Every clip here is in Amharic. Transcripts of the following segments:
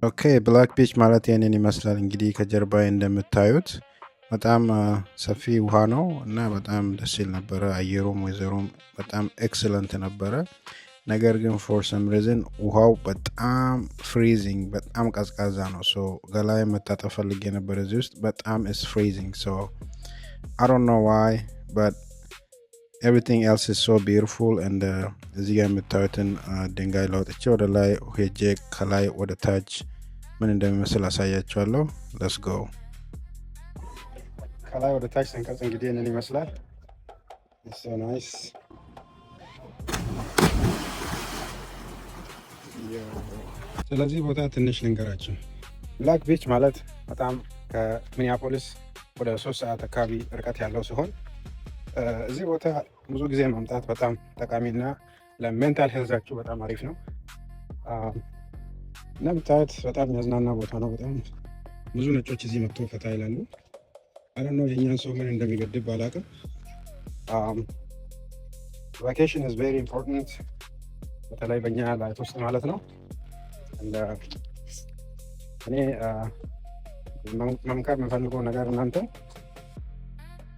Okay, Black Beach ማለት ይህንን ይመስላል። እንግዲህ ከጀርባዬ እንደምታዩት በጣም ሰፊ ውሃ ነው እና በጣም ደስ ይል ነበረ። አየሩም ወይዘሩም በጣም excellent ነበረ። ነገር ግን for some reason ውሃው በጣም freezing፣ በጣም ቀዝቃዛ ነው። So ገላዬን መታጠብ ፈልጌ ነበር እዚህ ውስጥ፣ በጣም is freezing, so I don't know why, but everything else is so beautiful. And እዚህ ጋር የምታዩትን ድንጋይ ለውጥቼ ወደ ላይ ሄጄ ከላይ ወደ ታች ምን እንደሚመስል አሳያችኋለሁ። Let's go. ከላይ ወደ ታች ስንቀርጽ እንግዲህ ይህንን ይመስላል። So nice. ስለዚህ ቦታ ትንሽ ልንገራችሁ። Black Beach ማለት በጣም ከሚኒያፖሊስ ወደ 3 ሰዓት አካባቢ ርቀት ያለው ሲሆን እዚህ ቦታ ብዙ ጊዜ መምጣት በጣም ጠቃሚና ለ mental health ኣችሁ በጣም አሪፍ ነው። እንደምታዩት በጣም የሚያዝናና ቦታ ነው። በጣም ብዙ ነጮች እዚህ መጥቶ ፈታ ይላሉ። I don't know የእኛን ሰው ምን እንደሚገድብ ባላቅም vacation is very important፣ በተለይ በእኛ life ውስጥ ማለት ነው። እኔ መምከር የምፈልገው ነገር እናንተ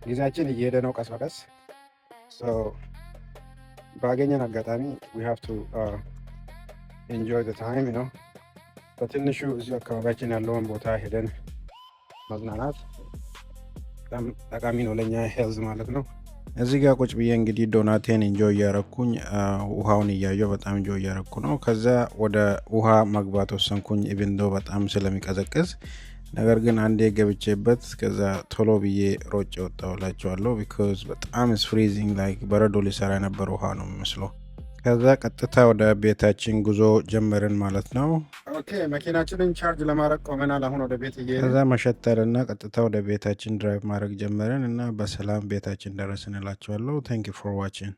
ጊዜያችን እየሄደ ነው ቀስ በቀስ፣ ባገኘን አጋጣሚ we have to enjoy the time። በትንሹ እዚሁ አካባቢያችን ያለውን ቦታ ሄደን መዝናናት በጣም ጠቃሚ ነው ለእኛ health ማለት ነው። እዚህ ጋር ቁጭ ብዬ እንግዲህ donut ኤን enjoy እያረኩኝ፣ ውሃውን እያየሁ በጣም enjoy እያረኩ ነው። ከዛ ወደ ውሃ መግባት ወሰንኩኝ፣ even though በጣም ስለሚቀዘቅዝ። ነገር ግን አንዴ ገብቼበት ከዛ ቶሎ ብዬ ሮጬ ወጣሁላችኋለሁ። Because በጣም is freezing, like በረዶ ሊሰራ የነበረ ውሃ ነው የሚመስለው። ከዛ ቀጥታ ወደ ቤታችን ጉዞ ጀመርን ማለት ነው። Okay፣ መኪናችንን charge ለማድረግ ቆመናል። አሁን ወደ ቤት እየሄድን ከዛ መሸተልና ቀጥታ ወደ ቤታችን drive ማድረግ ጀመርን እና በሰላም ቤታችን ደረስን እላችኋለሁ። Thank you for watching.